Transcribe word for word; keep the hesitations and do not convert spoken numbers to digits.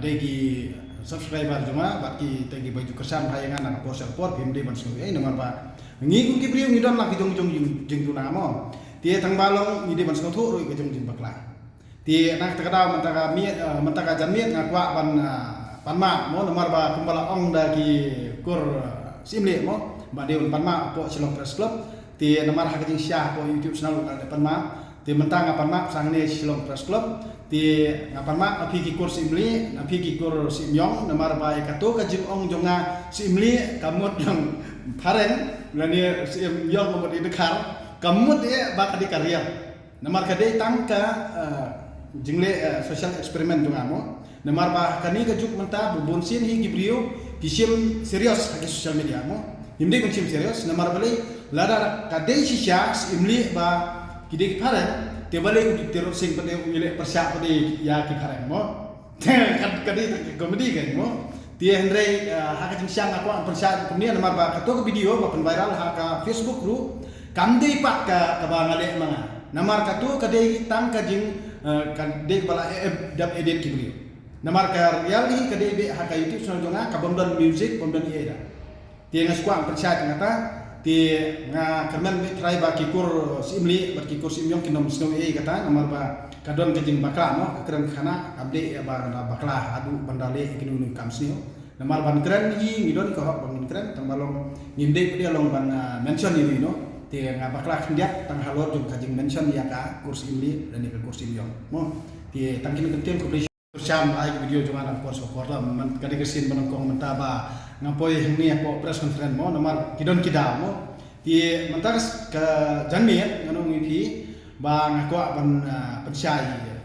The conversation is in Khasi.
Dei ki subscriber jong nga bad ki, te ki ba ju kyrshan bha ïa nga na ka por sha ka por, phim dei ban sngew ei, namar ba ngi kum ki briew ngi don la ki jong jong jing, jingduna mo. Te tang ba long ngi dei ban sngewthuh ruh ïa ka jong jingbakla. Te na kata ka daw mynta ka miet, eh, mynta ka janmiet nga kwah ban, eh, pan map mo, namar ba kumba la ong da ki kur, eh, Syiemlieh mo, ba dei ban pan map hapoh Shillong Press Club. Te namar ha ka jingshisha hapoh YouTube channel nga la pan map. Te mynta nga pan map sha hangne Shillong Press Club. Te nga pan map na phi ki kur Syiemlieh, na phi ki kur Syiemiong, namar ba ïa kato ka jingong jong nga Syiemlieh ka mut long phareng, lane Syiemiong ka mut i dkhar, ka mut eh ba ka dei ka riam. Namar ka dei tang ka, eh, jingleh, eh, social experiment jong nga mo. Namar ba kane ka juk mynta ba bun sien hi ki briew ki shim serious ha ki social media mo. Ngim dei ban shim serious namar balei, lada ka dei shisha Syiemlieh ba ki dei ki phareng, te balei u Doctor Rot Sing pat u ïaleh pyrshah pat ïa ki phareng mo. Ka, ka dei tang ka comedy kan mo. Te hynrei, eh, ha ka jingshisha nga kwah pyrshah kumne namar ba kato ka video ba pynviral ha ka Facebook ruh kam dei pat ka, kaba nga leh ma nga. Namar kato ka dei tang ka jing, eh, ka dei kaba la, eh, eh, dap edit ki briew. Namar ka reality ka dei beit ha ka YouTube channel jong nga, ka bym don music, bym don ei ei da. Te nga shu kwah pyrshah tang kata, te nga kyrmen beit trai ba ki kur Syiemlieh bad ki kur Syiemiong kin ym sngew ei ei kata, namar ba ka don ka jingbakla mo, ka kren khana, ka dei ba ka bakla haduh ban da leh ïa kino kino kam sniew. Namar ban kren hi ngi don ka hok ban ngin kren, tang ba long ngim dei phi long ban, ah, mention ïa uno. Te nga bakla khyndiat tang halor jong ka jingmention ïa ka kur Syiemlieh lane ka kur Syiemiong mo. Te tang kine ki ktien, khublei shibun. Kyrshan ai ka video jong nga na ka por sha ka por la, man ka dei ka sien ba nyngkong mynta ba nga poi hangne hapoh press conference mo, namar ki don ki daw mo. Te mynta ka s-, ka janmiet ngan ong ïa phi ba nga kwah ban, ah, pynshai